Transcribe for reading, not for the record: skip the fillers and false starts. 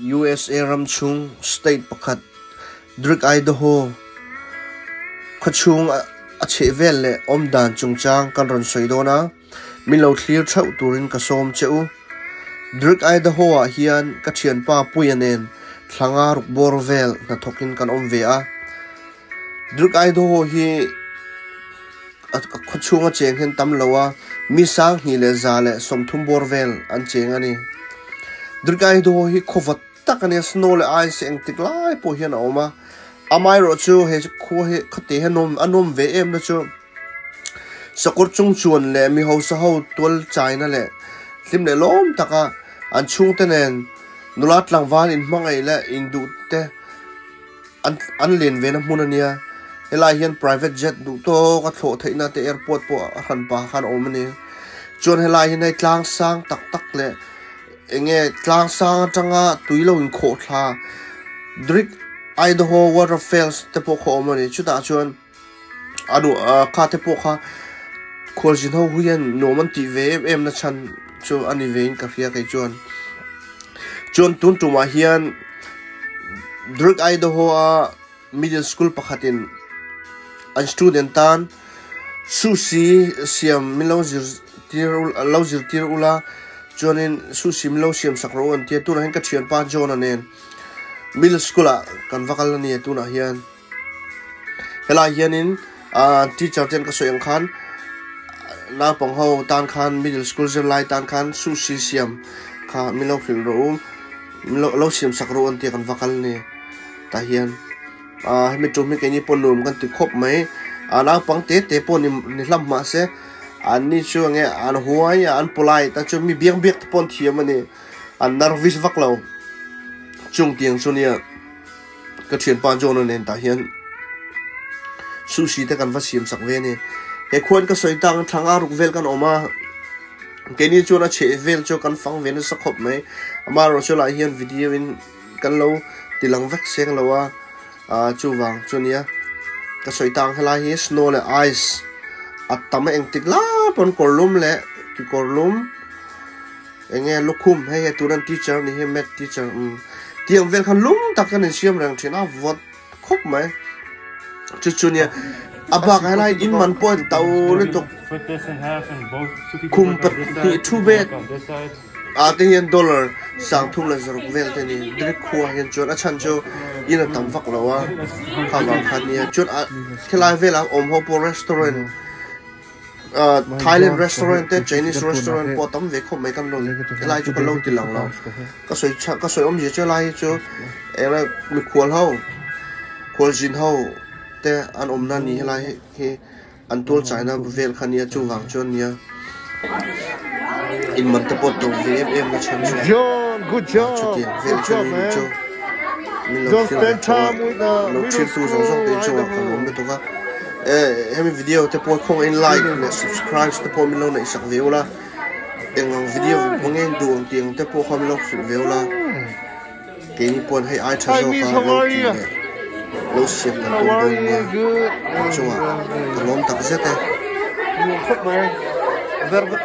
USA ram chung state pakhat Drake Idaho khuachung a chehvel le awmdan chungchang kan rawn sawi dawn a, min lo thlir theuh turin ka sawm che u. Drake Idaho ah hian ka thianpa Puia nen thlanga rukbawr vel hnathawkin kan awm ve a. Drake Idaho hi khuachhung a cheng hian tam lo a, mi sang hnih leh 130 bawr vel an cheng a ni. Drake Idaho hi khaw vat tak a nia, snow leh ice engtik lai pawh hian a awm a, amaherawh chu he khua hi khawte hi a nawm ve em na chu sakawr chung chuan leh mi hausa ho tual chaina leh hlim leh lawm taka an chhungte nen nula tlangval inhmangaih leh induh te an an len ve na hmun a nia, helai hian private jet duh tawk a thlawh theihna te airport pawh a hran pah khan a awm a ni, chuan helai hian hei tlang sang tak tak leh. Enge tlang sang atanga tui lo inkhawh thla Drake Idaho Waterfalls te pawh kha awm a ni. Chutah chuan a nu kha te pawh kha khualzin ho hian nuam an tih ve em em na chhan chu a ni ve in ka hria kei chuan. Chuan tun tumah hian Drake Idaho a middle school pakhatin an student tan sushi siam min lo zir tir lo zirtir ula chuanin sushi min lo siam sak rawh u an tia tunah hian ka thianpa John-a nen middle school ah kan va kal a ni tunah hian helai hianin ah teacher ten ka sawi ang khan naupang ho tan khan middle school zirlai tan khan sushi siam kha min lo hrilh rawh u min lo lo siam sak rawh u an tia kan va kal a ni. Tah hian ah hemi tum hi keini pawh nuam kan ti khawp mai ah naupang te te pawh ni ni hlap mah se an ni chu enge an huai a an polite a chuan mi biak biak te pawh an thiam a ni an nervous vak lo chung tiang chu nia ka thianpa John a nen tah hian sushi te kan va siam sak ve a ni he khuan ka sawi tak ang thlang a ruk vel kan awm a keini chuan a chheh vel chu kan fang ve nasa khawp mai amaherawhchu chu lai hian video in. Kan lo ti lang vek seng lo a, ah chuvang chu nia ka sawi tang helai hi snow leh ice a tam a engtik lai pawn kawr lum leh kekawr lum eng nge lukhum hei he tuna an teacher a nih hi math teacher umm tiang vel khan lum tak hian an siam reng thin a vawt khawp mai chu chu nia a bakah helai in man pawh a in to lutuk khum pahnih thu bet. Ah te hian dollar 360 vel te ni Greek khua hian chuan a chhan chu in a tam vak lo a kha vang kha nia chuan a khilai velah awm ho pawh restaurant ah Thailand restaurant te Chinese restaurant pawh a tam ve khawp mai kan rawn helai chu kan lo ti lang lo ka sawi chhan ka sawi awmzia chu helai hi chu eng mikhual ho khualzin ho te an awmna a ni helai hi. An tual chaina vel kha nia chuvang chuan nia in man te pawh to ve em em na chhan chu John, good job. chutiang vel Good chu job, ni man. chu min lo John, thlir spend ve tho a time with the lo middle thlir tu zawng zawng school, te in chungah ka Idaho. lawm lutuk a eh hemi video te pawh khawng in like leh subscribe te pawh min lo neih sak ve ula eng ang video eng nge duh ang tih ang te pawh kha min lo hrilh ve ula. Keini pawn hei ai tha Hi, zawk miss, a how lo are ti you? leh lo siam kan How tum are dawn you? nia Good. a chungah ka lawm tak zet e. Nuam khawp mai. Very good.